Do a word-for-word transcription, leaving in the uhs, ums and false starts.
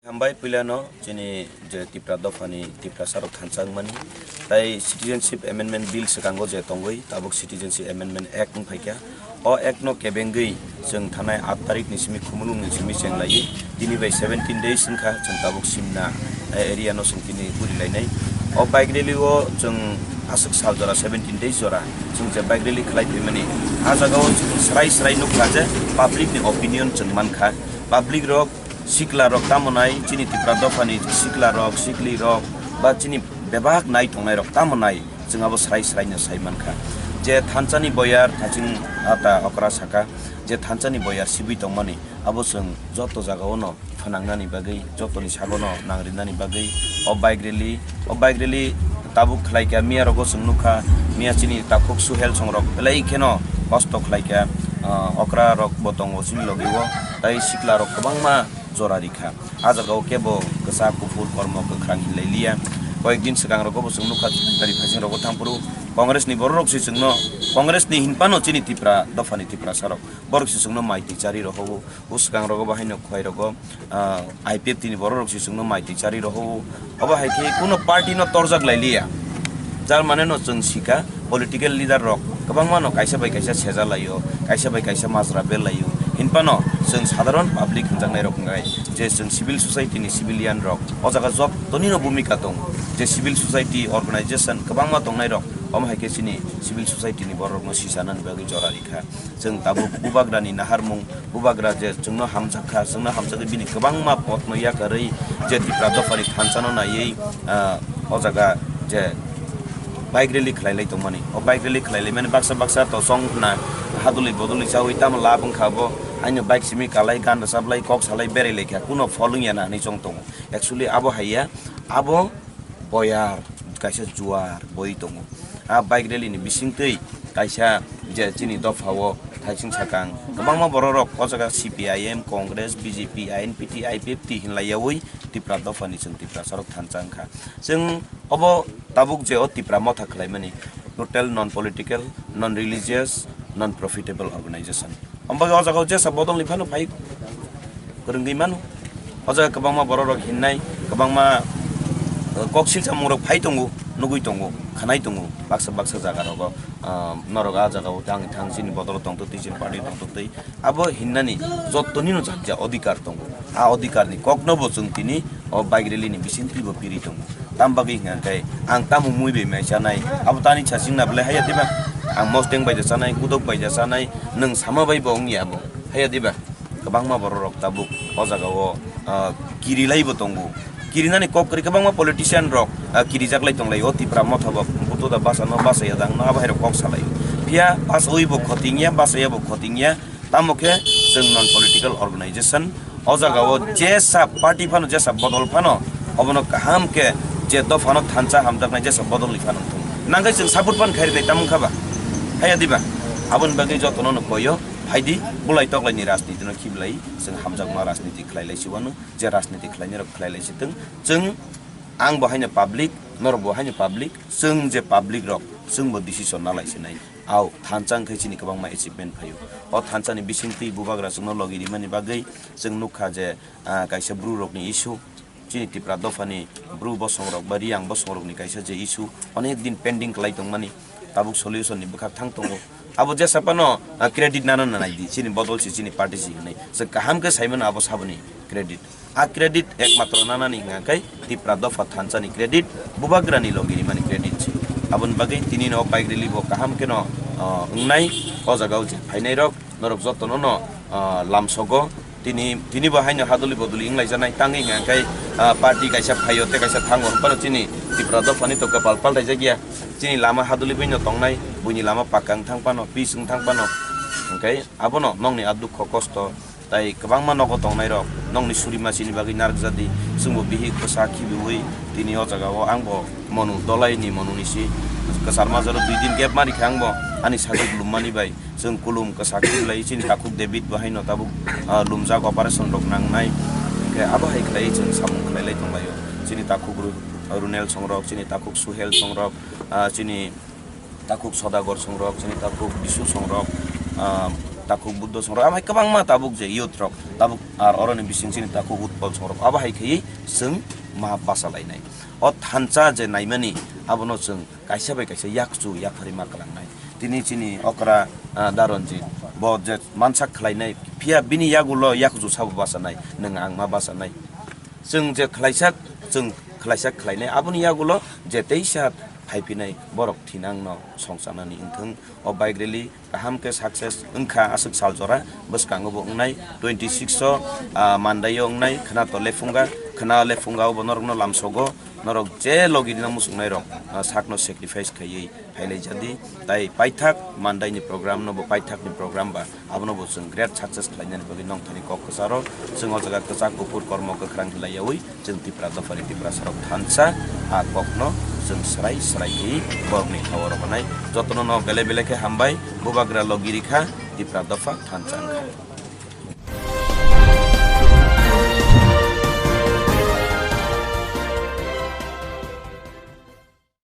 Hambai puilano chini je Tipra dophani Tiprasa rok thansa wngmani, tai Citizenship Amendment Bill swkango je tongwi tabuk Citizenship Amendment Act wngphaikha. O act no kebengwi chwng thanai aat tarik ni simi khumulwng ni simi chenglaiwi tini bai seventeen days wngkha chwng tabuk Simna, eh, area no chwng tini gurilainai. O bike rally o chwng aswk sal jora seventeen days jora chwng je bike rally khlai phaimani, ah jagao chwng srai srai nukha je public ni opinion chwng mankha. Public rok sikla rok tamo nai, chini Tipra dophani sikla rok, sikli rok, ba chini bebak nai tongnai rok tamo nai, chwng abo srai srai no sai mankha. Je thansa ni boyar thaching ata okra saka, je thansa ni boyar sibui tongmani, abo chwng joto jaga o no phanangnani bagwi, joto ni sago no nangrinani bagwi, o bike rally, o bike rally tabuk khlaikha, miya rogo chwng nukha, miya chini takhuk Suhel song rok belai kheno kosto khlaikha, ah, okra rok bo tongo chini logi o, tai sikla rok kwbangma jora rikha. Ah jagao kebo kwchak kuphur kormo kwkhrang hinlai liya. Koyek din swkang rogo bo chwng nukha, tari phaising rogo thangphuru Congress ni borok rok se chwngno, Congress ni hinphano chini Tipra dophani Tiprasa rok borok se chwngno mai twi chari rohogo. Bwswkang rogo bo haino khwlai rogo, ah, I P F T ni borok rok se chwngno mai twi chari rohogo. Obo hai khe kuno party no torjak lai liya. Jar mane no chwng sika, political leader rok kwbangma no kaisa bai kaisa seja laio, kaisa bai kaisa majra bel laio. Hinphano chwng sadharon public hwnjaknai rok wngkha je chwng civil society ni civilian rok o jaga jottoni no bhumika tongo. Je civil society organization kwbangma tongnai rok, omo hai khe chini civil society ni borok rok no sijanani bagwi jora rikha. Chwng tabuk bubagrani naharmung, bubagra je chwngno hamjakha, chwngno hamjagwi bini kwbangma potno yakarwi je Tipra dophani thansano naiwi, ah, o jaga je bike rally khlailai tongmani. O bike rally khlailaimani baksa baksa to chong khna haduli boduli chawi tamo lab wngkha bo. Haino bike simi kalai, gan rwchaplai, kok salai berai laikha, kuno phol wngya na hinwi chong tongo. Actually abo haiya, abo boyar, kaisa juar boi tongo. A bike rally ni bisingtwi kaisa je chini dopha o thaising sakang kwbangma borok rok o jaga C P I M, Congress, B J P, I N P T, I P F T hinlai yaui Tipra dopha ni chwng Tiprasa rok thansa wngkha. Chwng obo tabuk je o Tipra motha khlaimani total non political, non religious, non profitable organization. Omo bagwi o jaga o jesa bodol ni phano phai kwrwngwi mano. O jaga kwbangma borok rok hinnai, kwbangma, uh, kok silsa mung rok phai tongo, nugwi tongo, khanai tongo, baksa baksa jaga rogo, uh, norok a jaga o tang thang chini bodol tong twi chini party tong twi. Abo hinnani jottoni no jat ja odhikar tongo. A odhikar ni kok no bo chwng tini o bike rally ni bising twi bo piri tongo. Tam bagwi hwnka khe ang tamo mui bai mai chanai, abo tani sasing na belai haya diba? Ang mosteng bai ja chanai, kudok bai ja chanai, nwng sama bai bo wngya abo, haya diba? Kwbangma borok rok tabuk o jaga o, ah, kirilai bo tongo. Kirinani kok kwrwi kwbangma politician rok, ah, kirijak lai tonglai o Tipra motha bo buto da basa no basa ya dang no abo hai rok kok salai. Phiya basa ui bo khoting ya, basa ya bo khoting ya. Tamo khe chwng non political organization, o jaga o jesa party phano, jesa bodol phano, obono kaham khe je dopha no thansa hamjaknai jesa bodol ni phano thung. Nangkhe chwng support pan khairi nai tamung kha ba? Haya diba? Aboni bagwi jotono no koyo, phaidi, bulai toklai ni rajniti no khiblai, chwng hamjakma rajniti khlai lai si wano, je rajniti khlai ni rok khlai lai si thung. Chwng, ang bo haino public, norok bo haino public, chwng je public rok, chwng bo decision na lai si nai. Au, thansa wngkhe chini kwbangma achievement phaio. O thansa ni bisingtwi bubagra chwngno logi rimani bagwi chwng nukha je, ah, kaisa bru rokni issue, chini Tipra dophani bru bosong rok ba Riyang bosong rokni kaisa je issue, onek din pending kwlai tongmani, tabuk solution ni bwkhak thang tongo. Abo jesa phano, ah, credit nana nanai di, chini bodol si chini party si hinwi. Chwng kaham khe sai mano abo saboni credit. A credit ekmatro nanani hwnka khe Tipra dopha thansa ni credit, bubagra ni logi rimani credit se. Aboni bagwi tini no bike rally bo kaham khe no, ah, wngnai, o jaga o je phainai rok, norok jotono no, ah, lamsogo. Tini, tini bo haino haduli boduli wng lai janai, tangwi hwnka khe, ah, party kaisa phaio tei kaisa thango, hwnphano chini Tipra dophani to kwpal paltai jak ya. Chini lama haduli bai no tongnai, buini lama pakka wng thang phano, pis wng thang phano, hwnkhai abono nokni a dukho kosto. Tai kwbangma nogo tongnairok nokni surima chini bagwi narwkjadi, chwngbo bihik bwsa khibiui tini o jagao angbo monu dolaini monuni si kwcharma jora dui din gap ma rikha angbo ani sajwk lummani bai chwng kulum kwsa khibilai chini takhuk David bo haino tabuk, ah, lumjak operation rok nangnai, hwnkhe abo hai khlaiwi chwng samung khlailai tonglaio chini takhuk Ru-, Runel songrok, chini takhuk Suhel songrok, ah, chini takhuk Sodagar songrok, chini takhuk Bisu songrok, ah, takhuk Buddho songrok, abo hai kwbangma tabuk je youth rok, tabuk ar oroni bising chini takhuk utpol songrok, abo hai khaiwi chwng ma basa lainai. O thansa je naimani, abono chwng kaisa bai kaisa yakchu yapharwi ma kwlangnai. Tini chini okra, ah, Daronjit, bo je mansak khlainai, phiya bini yagulo yakchu sabo basanai, nwng ang ma basanai. Chwng je khlaisak, chwng khlaisak khlainai, aboni yagulo je teisa phaiphinai borok thinangno songchanani wngthwng. O bike rally kaham khe success wngkha aswk sal jora, bwskango bo wngnai twenty six o, ah, Mandai o wngnai, khwna to Lephunga, khwna Lephunga o bo norokno lamsogo, norok je logi rina muchungnai rok, ah, sakno sacrifice khaiwi phailai jadi, tai paithak Mandai ni program no bo paithak ni program ba, abono bo chwng great success khlainani bagwi nongthani kok kwcharo, chwng o jaga kwchak kuphur kormo kwkhwrang khlaiyawi, chwng Tipra dophani Tiprasarok thansa, a kokno chwng swrai swrai khe borokni khao rohornai. Jotono no belai belai khe hambai, bubagra logi rikha, Tipra dopha thansa wngkha.